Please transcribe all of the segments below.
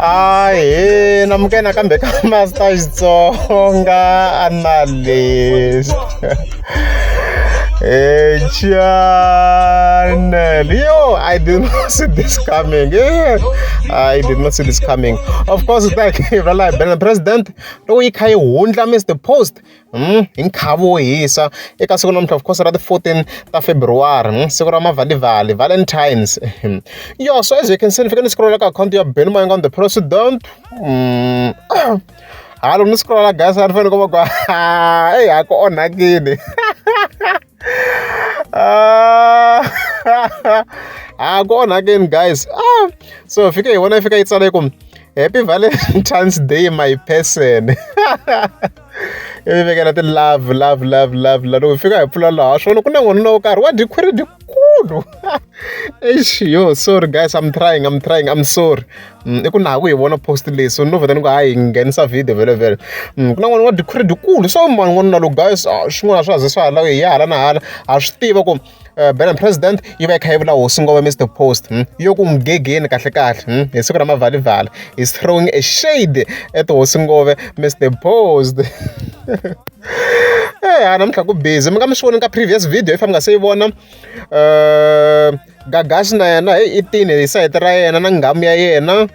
Ahee namukela nakambe ka Master Xitsonga Analyst channel. Yo, I did not see this coming. Yeah, I did not see this coming. Of course, thank you, President. Loko yi kha yi hundla Mr Post hi nkhavu wo hisa eka siku namuntlha of course ra ti-14 ta February, siku ra mavhalivhali, Valentines. Yo, so as you can see, ni fike ni scrolla ka akhawunti ya Benny Mayengani the President. Ha loko ni scrolla guys, a ni fanele ni kuma ku eyi ha ku onhakile. Ha ku onhakeni guys. Ah, so fike hi vona yi fika yi tsala yi ku happy Valentine's Day my person. Ivi vekela ti-love love love love la loko hi fika hi pfula laha swona ku na n'wanuna wo karhi wa dyikhwiri dyikulu. Eish, yo sorry guys, I'm trying, I'm trying, I'm sorry. I ku na ha ku yi vona post leyi, so no vheta ni ku hayi nghenisa video vhele vhele. Ku na n'wana wa dikhwiri dyikulu, so mani n'wanuna lowu guys, swin'wana swa ze swa hala hi ya hala na hala ha swi tiva ku Benny President yi va yi kha yi vula hosi ngove Mr Post, yo ku n'wi gegeni kahle kahle, hi siku ra mavhalivhali is throwing a shade at hosi ngove Mr Post. Ha namuntlha ku busy mi nga mi swi voni ka previous video if mi nga se yi vona. Gagashi na yena heyi i tini hi sayiti ra yena na nghamu ya yena.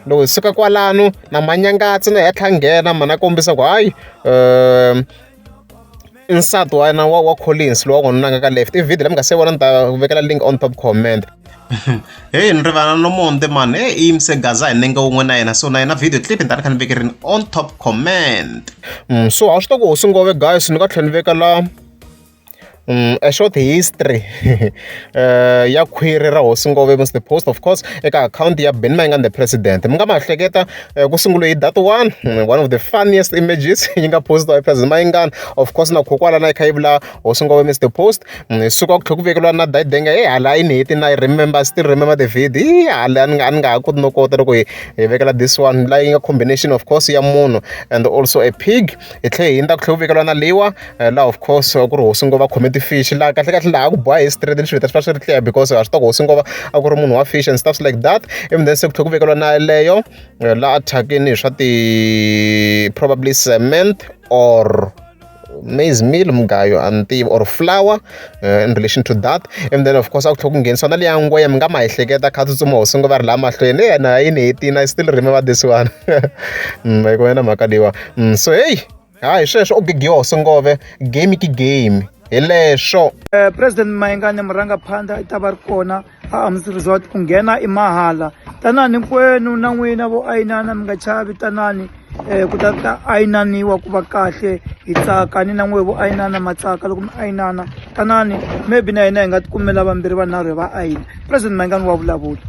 Loko hi suka kwalano na Manyangatsi na yena tlha nghena mhani a kombisa ku hayi i nsati wa yena wa Collins lowa n'wanuna a nga ka left. I video leyi mi nga se vona ni ta vekela link on top comment. Heyi ni rivala no Monde mani, heyi i yimise Gaza hi nenge wun'we na yena, so na yena video clip ni ta ni kha ni vekerini on top comment. So ha swi tiva ku hosi ngove guys ni nga tlhela ni veka la a short history ya khwiri ra hosi ngove Mr Post of course eka akhawunti ya Benny Mayengani the President. Mi nga ma hleketa ku sungule hi that one, one of the funniest images yi nga postiwa hi President Mayengani of course na khokwalana yi kha yi vula hosi ngove Mr Post. Hi suka ku tlhela ku vekeriwa na dayidenga hey hala yi ni heti na remember, still remember the video. Hala a ni nga a ni nga ha koti no kota loko hi hi vekela this one la yi nga combination of course ya munhu and also a pig. Hi tlhela hi hundza ku tlhela ku vekeriwa na leyiwa laha of course ku ri hosi ngova khome ti-fish laha kahle kahle laha ku boha history ni swivita swi va swi ri clear because ha swi tiva ku hosi ngova a ku ri munhu wa fish and stuff like that. Ivi then se ku tlhela ku vekeriwa na yeleyo laha a thyakini hi swa ti probably cement or maize meal, mugayo a ni tivi, or flour in relation to that. And then of course a ku tlhela ku nghenisiwa na liya ngweya mi nga ma ehleketa kha tsutsuma hosi ngova ri laha mahlweni yena yi ni hetini. I still remember this one. Yi ku na mhaka leyiwa. So hey, hayi sweswo u gigiwa hosi ngove, game ki game hi leswo. President Mayengani murangaphandla i ta va ri kona a Arms Resort, ku nghena i mahala. Tanani hinkwenu na n'wina vo ayinana, mi nga chavi, tanani ku ta ta ayinaniwa ku va kahle, hi tsaka ni na n'we vo ayinana matsaka loko mi ayinana. Tanani, maybe na hina hi nga tikumela vambirhi vanharhu hi va ayina. President Mayengani wa vulavula.